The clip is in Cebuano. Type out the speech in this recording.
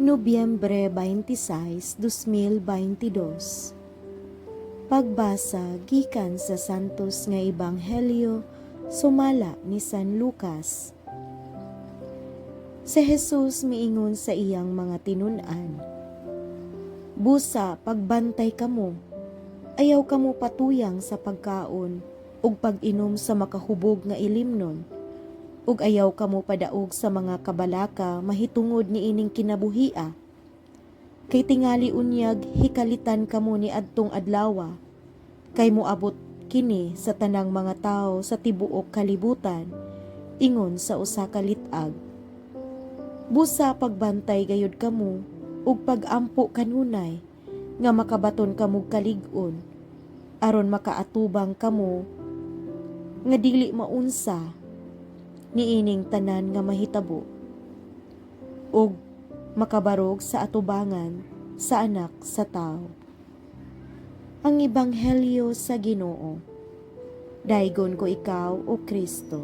Nobyembre 26, 2022. Pagbasa gikan sa Santos nga Ebanghelyo sumala ni San Lucas. Si Jesus miingon sa iyang mga tinun-an, "Busa pagbantay kamo, ayaw kamo patuyang sa pagkaon ug pag-inom sa makahubog nga ilimnon, ug ayaw kamo padaog sa mga kabalaka mahitungod niining kinabuhia. Kay tingali unyag hikalitan kamo ni adtong adlawa, kay moabot kini sa tanang mga tawo sa tibuok kalibutan, ingon sa usa ka lit-ag. Busa pagbantay gayud kamo ug pagampo kanunay nga makabaton kamog kalig-on aron makaatubang kamo nga dili maunsa niining tanan nga mahitabo ug makabarog sa atubangan sa Anak sa Tao." Ang Ebanghelyo sa Ginoo. Daygon ko ikaw, O Kristo.